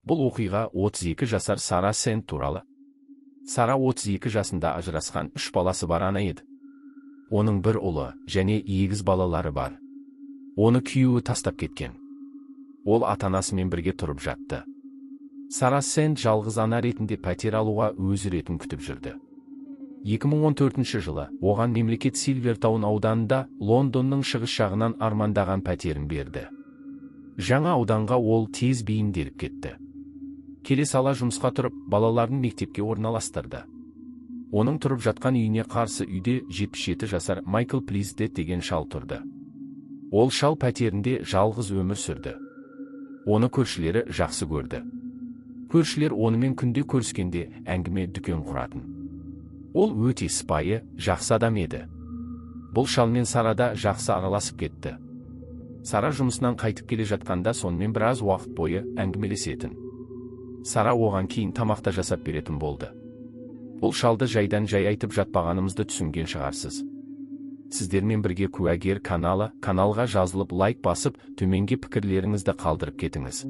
Бұл оқиға 32 жасар Сара Сент туралы. Сара 32 жасында ажырасқан 3 баласы бар ана еді. Оның бір ұлы және егіз балалары бар. Оны күйеуі тастап кеткен. Ол ата-анасымен бірге тұрып жатты. Сара Сент жалғыз ана ретінде пәтер алуға өз ретін күтіп жүрді. 2014 жылы оған мемлекет Силвертаун ауданында Лондонның шығыс жағынан армандаған пәтерін берді. Жаңа ауданға ол тез бейімделіп кетті. Келе сала жұмысқа тұрып, балаларын мектепке орналастырды. Оның тұрып жатқан үйіне қарсы үйде 77 жасар Майкл Плиздет деген шал тұрды. Ол шал пәтерінде жалғыз өмір сүрді. Оны көршілері жақсы көрді. Көршілер онымен күнде көріскенде әңгіме дүкен құратын. Ол өте сыпайы, жақсы адам еді. Бұл шалмен Сара да жақсы араласып кетті. Сара жұмысынан қайтып келе жатқанда сонымен біраз уақыт бойы әңгімелесетін. Сара оған кейін тамақта жасап беретін болды. Бұл шалды жайдан жай айтып жатпағанымызды түсінген шығарсыз. Сіздермен бірге Куәгер каналы, каналға жазылып лайк басып, төменге пікірлеріңізді қалдырып кетіңіз.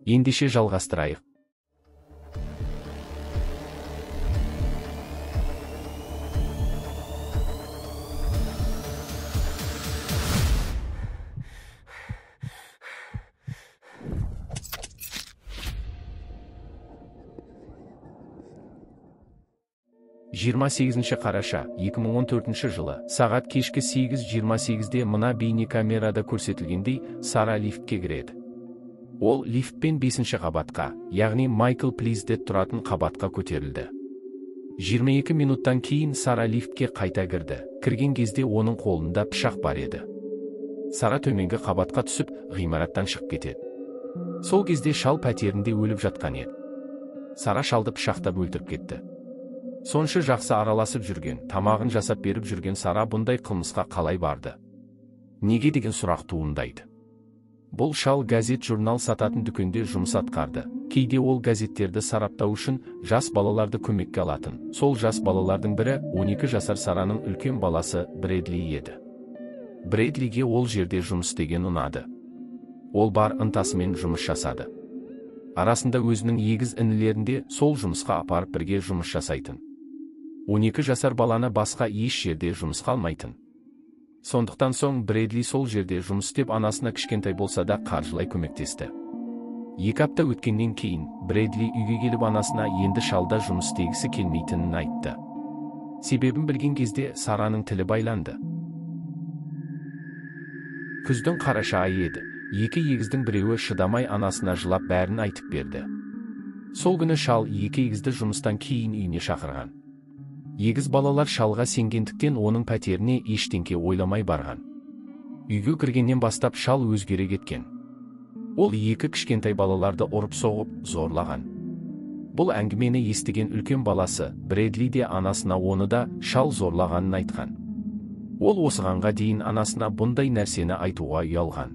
Ендеше жалғастырайық. 28 қараша 2014 жылы сағат кешкі 8:28-де мына бейнекамерада көрсетілгендей Сара лифтке кіреді. Ол лифтпен 5-ші қабатқа, яғни Майкл Плиздет тұратын қабатқа көтерілді. 22 минуттан кейін Сара лифтке қайта кірді. Кірген кезде оның қолында пышақ бар еді. Сара төменгі қабатқа түсіп, ғимараттан шығып кетеді. Сол кезде шал пәтерінде өліп жатқан еді. Сара шалды пышақтап өлтіріп кетті. Сонша жақсы араласып жүрген, тамағын жасап беріп жүрген Сара бұндай қылмысқа қалай барды? Неге деген сұрақ туындайды. Бұл шал газет журнал сататын дүкенде жұмыс атқарды. Кейде ол газеттерді сараптау үшін жас балаларды көмекке алатын. Сол жас балалардың бірі 12 жасар Сараның үлкен баласы Брэдли еді. Брэдлиге ол жерде жұмыс істеген ұнады. Ол бар ынтасымен жұмыс жасады. Арасында өзінің егіз інілерінде сол жұмысқа апарып бірге жұмыс жасайтын. 12 жасар баланы басқа еш жерде жұмысқа алмайтын. Сондықтан соң Брэдли сол жерде жұмыс істеп анасына кішкентай болса да қаржылай көмектесті. 2 апта өткеннен кейін Брэдли үйге келіп анасына енді шалда жұмыс істегісі келмейтінін айтты. Себебін білген кезде Сараның тілі байланды. Күздің қараша айы еді. Екі егіздің біреуі шыдамай анасына жылап бәрін айтып берді. Сол күні шал екі егізді жұмыстан кейін үйіне шақырған. Егіз балалар шалға сенгендіктен оның пәтеріне ештеңке ойламай барған. Үйге кіргеннен бастап шал өзгере кеткен. Ол екі кішкентай балаларды ұрып-соғып, зорлаған. Бұл әңгімені естіген үлкен баласы Брэдли де анасына оны да шал зорлағанын айтқан. Ол осығанға дейін анасына бұндай нәрсені айтуға ұялған.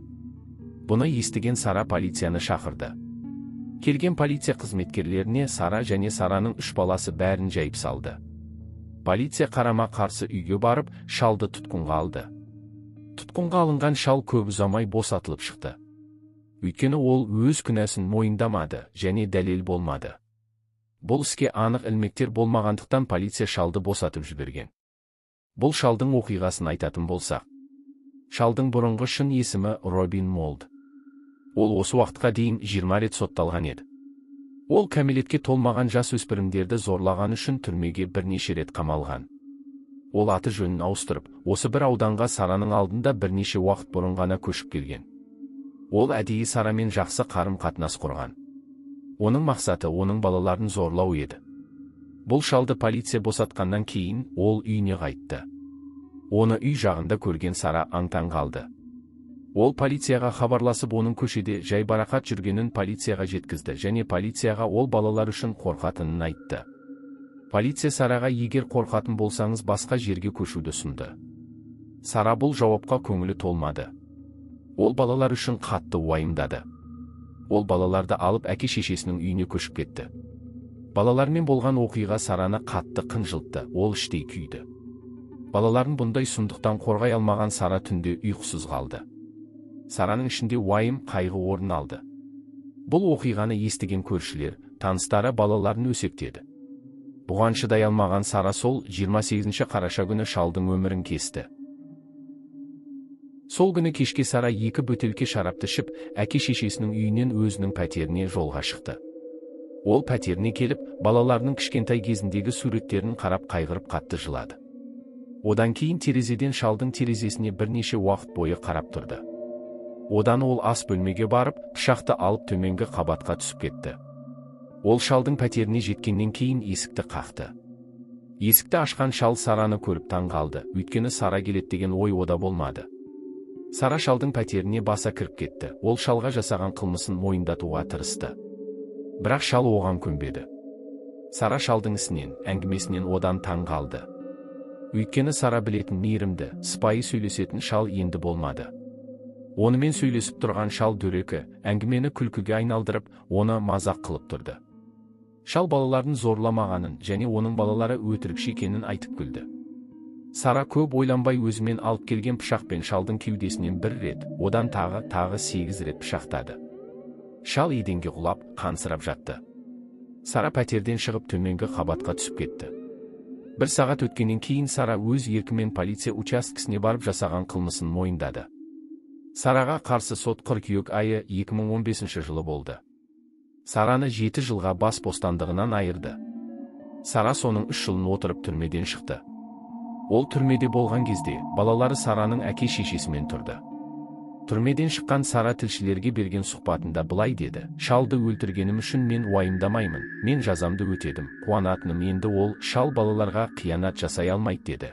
Бұны естіген Сара полицияны шақырды. Келген полиция қызметкерлеріне Сара және Сараның 3 баласы бәрін жайып салды. Полиция қарама-қарсы үйге барып, шалды тұтқынға алды. Тұтқынға алынған шал көп ұзамай босатылып шықты. Өйткені ол өз күнәсін мойындамады және дәлел болмады. Бұл іске анық ілмектер болмағандықтан полиция шалды босатып жіберген. Бұл шалдың оқиғасын айтатын болсақ. Шалдың бұрынғы шын есімі Робин Молд. Ол осы уақытқа дейін 20 рет сотталған еді. Ол кәмелетке толмаған жас өспірімдерді зорлаған үшін түрмеге бірнеше рет қамалған. Ол аты жөнін ауыстырып, осы бір ауданға Сараның алдында бірнеше уақыт бұрын ғана көшіп келген. Ол әдейі Сарамен жақсы қарым-қатынас құрған. Оның мақсаты оның балаларын зорлау еді. Бұл шалды полиция босатқаннан кейін ол үйіне қайтты. Оны үй жағында көрген Сара аң-таң қалды. Ол полицияға хабарласып оның көшеде жайбарақат жүргенін полицияға жеткізді және полицияға ол балалар үшін қорқатынын айтты. Полиция Сараға егер қорқатын болсаңыз басқа жерге көшуді ұсынды. Сара бұл жауапқа көңілі толмады. Ол балалар үшін қатты уайымдады. Ол балаларды алып әке шешесінің үйіне көшіп кетті. Балалармен болған оқиға Сараны қатты қынжылтты, ол іштей күйді. Балаларын бұндай сұмдықтан қорғай алмаған Сара түнде ұйқысыз қалды. Сараның ішінде уайым, қайғы орын алды. Бұл оқиғаны естіген көршілер, таныстары балаларын өсектеді. Бұған шыдай алмаған Сара сол 28 қараша күні шалдың өмірін кесті. Сол күні кешке Сара 2 бөтелке шарапты ішіп, әке-шешесінің үйінен өзінің пәтеріне жолға шықты. Ол пәтеріне келіп, балаларының кішкентай кезіндегі суреттерін қарап қайғырып қатты жылады. Одан кейін терезеден шалдың терезесіне бірнеше уақыт бойы қарап тұрды. Одан ол ас бөлмеге барып, пышақты алып төменгі қабатқа түсіп кетті. Ол шалдың пәтеріне жеткеннен кейін есікті қақты. Есікті ашқан шал Сараны көріп таң қалды, өйткені Сара келеді деген ой ода болмады. Сара шалдың пәтеріне баса кіріп кетті. Ол шалға жасаған қылмысын мойындатуға тырысты. Бірақ шал оған көнбеді. Сара шалдың ісінен, әңгімесінен одан таң қалды. Өйткені Сара білетін мейірімді, сыпайы сөйлесетін шал енді болмады. Онымен сөйлесіп тұрған шал дөрекі, әңгімені күлкіге айналдырып, оны мазақ қылып тұрды. Шал балаларын зорламағанын және оның балалары өтірікші екенін айтып күлді. Сара көп ойланбай өзімен алып келген пышақпен шалдың кеудесінен бір рет, одан тағы 8 рет пышақтады. Шал еденге құлап, қансырап жатты. Сара пәтерден шығып төменгі қабатқа түсіп кетті. Бір сағат өткеннен кейін Сара өз еркімен полиция учаскесіне барып жасаған қылмысын мойындады. Сараға қарсы сот қыркүйек айы 2015 жылы болды. Сараны 7 жылға бас бостандығынан айырды. Сара соның 3 жылын отырып түрмеден шықты. Ол түрмеде болған кезде балалары Сараның әке-шешесімен тұрды. Түрмеден шыққан Сара тілшілерге берген сұхбатында былай деді: «Шалды өлтіргенім үшін мен уайымдамаймын, мен жазамды өтедім, қуанатыным енді ол шал балаларға қиянат жасай алмайды» деді.